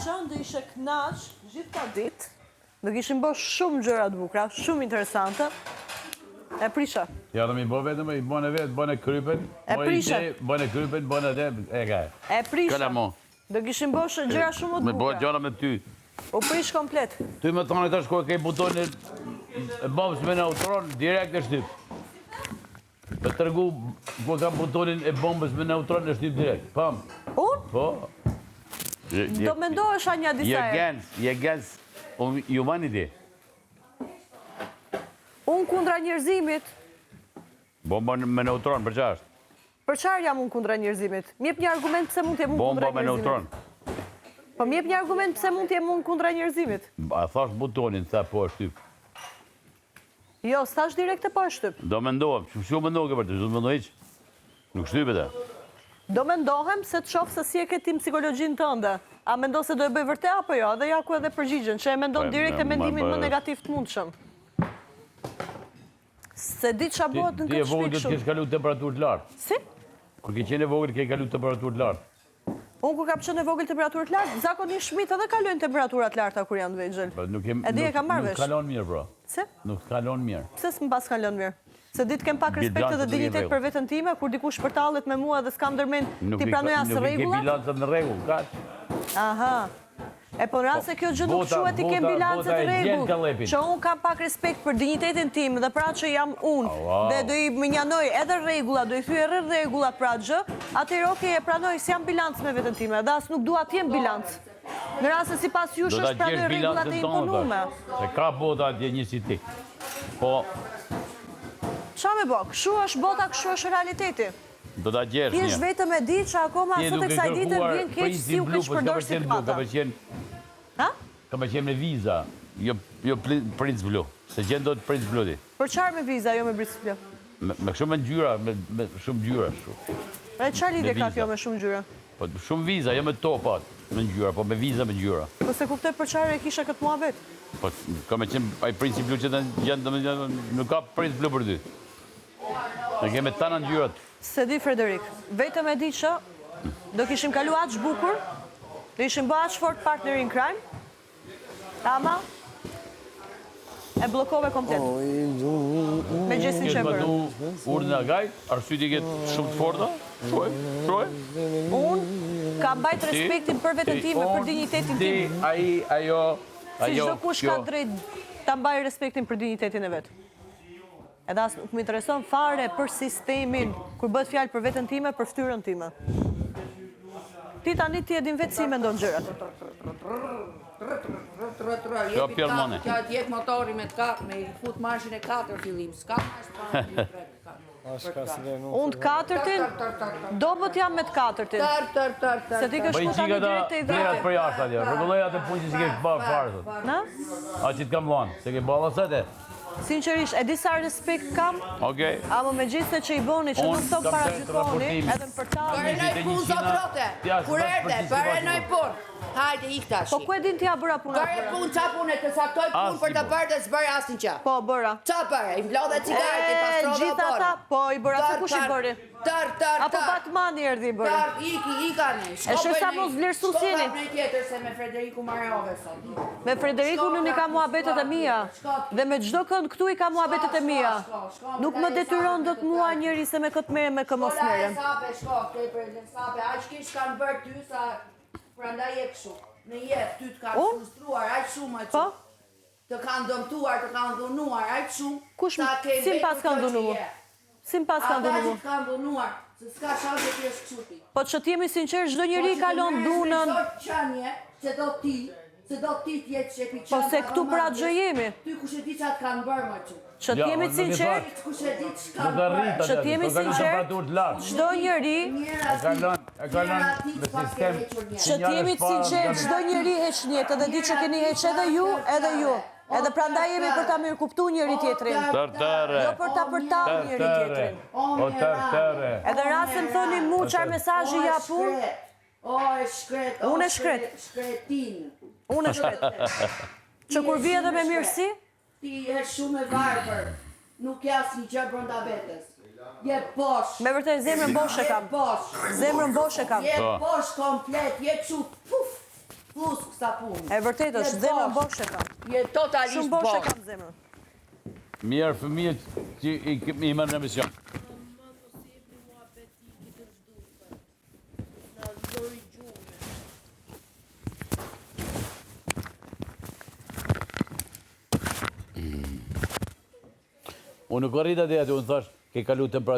që do ishe knaq gjithë këto ditë, do kishim bo shumë gjëra të bukura, shumë interesante. E prishe. Ja dhe mi bo vetëm, i bone vetë, bone krypen, E prishe. bone krypen, bone dhe, e ka e. E prishe. Këla mo. Do kishim bo gjëra shumë më të Me bo bukura. gjëra me ty. U prish komplet. Ty me thonë tash ku e ke butonin e bombës me neutron, direkt e shtyp. Me tregu ku e kam butonin e bombës me neutron e shtyp direkt. Pam. Unë? Po. Do mendohesha nja disa herë. Je against, je against humanity. Unë kundra njerëzimit. Bomba me neutron, për qa është? Për çfarë jam unë kundra njerëzimit? Më jep një argument pse mund të jem unë kundra Bomba me njerëzimit. neutron. Po më jep një argument pse mund të jem unë kundra njerëzimit. A thash butonin, tha po e shtyp. Jo, s'thash direkt e po e shtyp. Do mendohem, që që mendohem për të, do të mendoj hiç. Nuk shtypet e. Do mendohem se të shoh se si e ke ti psikologjinë tënde. A mendon se do e bëj vërtet apo jo? Edhe ja ku edhe përgjigjen, që e mendon Po, direkt e ma mendimin më bë- negativ të mundshëm. Se di ça Ti, bëhet në ti e këtë vogël shtëpi do të kështu. kesh kalu temperaturë të lartë. Si? Kur ke qenë e vogël ke kalu temperaturë të lartë. Unë kur kam qenë e vogël temperaturë të lartë, zakonisht fëmijët edhe kalojnë temperatura të larta kur janë të vegjël. Po, nuk e E di e nuk, kam marrë nuk vesh. kalon mirë, bro. Pse? Nuk kalon mirë. Pse s'më pas kalon mirë? Se di të kem pak respekt Bilancet edhe nuk i dinjitet rregull. për veten time, kur dikush përtallet me mua dhe s'kam ndërmend Nuk t'i i pranoj as nuk i ke rregullat. bilancet në rregull, kaq. Aha. E po në rast se kjo gjë nuk Bota- quhet i kem bota- bilancet bota e në gjen rregull, kallepin. që unë kam pak respekt për dinjitetin tim dhe pra që jam unë Wow. dhe do i mënjanoj edhe rregullat, do i thyej edhe rregullat pra gjë, atëherë okay, e pranoj se jam bilanc me veten time dhe as nuk dua të jem bilanc. Në rast se sipas jush Do ta është pranoj gjesh rregullat e bilancën tonë imponume. tash. Se ka bota atje një si ti. Po, Qa me bo? Kështu është bota, kështu është realiteti. do ta gjesh Thjesht një. vetëm e di që akoma Ti sot e duke kësaj dite kërkuar vjen keq princin si u blu, keq po s'ka përdor pëlqen blu, ka situata. pëlqen Ha? ka pëlqen me viza, jo jo princ blu. Se gjen dot princ blu ti. Për çfarë me viza, jo me princ blu? Me, me kështu me ngjyra, me, me shumë ngjyra kështu. E çfarë lidhje Me ka viza. kjo me shumë ngjyra? Po shumë viza, jo me topat me ngjyra, po me viza me ngjyra. Po se kuptoj për çfarë e kisha këtë muhabet. Po ka me qenë ai princi blu që të gjen domethënë nuk ka princ blu për ty. Ne kemi tana ngjyrat. Se di Frederik, vetëm e di që do kishim kalu aq bukur, do ishim bë aq fort partner in crime, ama e bllokove komplet. Me gjestin Ke që e bëre. zbatu urdhrin e Agajt, arsyet i ke shumë të forta. Shuaj, shuaj. Unë kam mbajt respektin për veten time, për dinjitetin Ti, tim. ai, ajo, Si ajo, çdo kush kjo. ka drejt ta mbajë respektin për dinjitetin e vet. Edhe as nuk më intereson fare për sistemin, kur bëhet fjalë për veten time, për fytyrën time. Ti tani ti e din vetë si i mendon gjërat. Kjo pjellë mone. Kjo të jep motori me të ka, me i fut marshin e katër fillim, s'ka marsh pa dy, tre, katër. Unë të katërtin, dobët jam me të katërtin. Tër, tër, tër, tër. Se ti ke Bëj shku tani qika ta direkt te i vlerat dhjeti. për jashtë atje. Rregulloj atë punë që s'i ke pa fare sot. Na? A që të kam lënë, se ke balla sot e. Sinqerisht, e di sa respekt kam, Okej. ama me gjithë se që i boni, që Unë nuk stop kam para drejt gjykoni, raportimit. edhe në përtallë. Bëre noj punë, zotrote. Kur erdhe, bëre noj punë. Hajde, ik tash. Po ku e din ti a bëra punë Bëre atë bëra? punë, qa punë, të caktoj punë Asnjë për të punë. bërë dhe s'bëre asnjë gjë. Po, bëra. Qa bëre? I mblodhe cigaret, i E, pastrove gjithë oborrin. ata, po, i bëra, se Tër, kush i tër, bëri? Tër, tër, Apo tër. Batmani erdhi i bëri. Tër, iki, ikani. E sheh sa mos vlerësu Shko jeni. kap në tjetër se me Frederiku marove sot. Me Frederikun unë i kam muhabetet e mia. Dhe me çdo kënd këtu i kam muhabetet e mia. Nuk më detyron dot mua njeri se me këtë merrem me kë mos Shko la merrem. hesape, shko, tepër hesape, aq keq kanë bërë ty sa prandaj je kështu. Në jetë ty të kanë Unë? frustruar aq shumë aq Po? shumë. Të kanë dëmtuar, të kanë dhunuar aq shumë. Kush sa m- ke si më pas mbetur kanë kjo që dhunuar? je. Si më pas kanë Ata që dhunuar? të kanë dhunuar, se s'ka shanse të jesh kështu ti. Po që të jemi sinqer, çdo njeri Po që të kalon merresh me dhunën. çdo qenie, se do ti, se do ti të jetë shepi Po se këtu për atë gjë jemi. Ty kush e di çfarë të kanë bërë më çu. Që të Ja, jemi unë nuk e sinqer, thash. Kush e di Do ç'kanë të rrit bërë. Që atje, të jemi do kalu sinqert, temperaturë të lartë. çdo njeri, E kalon, e kalon me sistem. që të jemi të sinqer, çdo njeri heq në jetë, edhe di që keni heq edhe ju, edhe ju. Edhe prandaj jemi për ta mirë kuptu njëri tjetrin. Tër tëre. Jo për ta përtall njëri tjetrin. O tër tëre. Edhe rast se më thoni mu çfarë mesazhi jap unë, O e shkret, o Unë e shkret. Shkretin. unë e shkret. Që kur vi edhe me mirësi, Ti je shumë e varfër. Nuk je asnjë gjë brenda vetes. Je bosh. me vërtet zemrën bosh e Je kam. bosh. Zemrën bosh e kam. Je Po. bosh komplet, je kështu puf. Flluskë sapuni. E vërtetë është, zemrën bosh e kam. Je totalisht Shumë bosh e kam zemrën. Mirë fëmijët që i i merr në emision. Unë nuk arrita deri aty, unë thash, ke kalu temperaturë.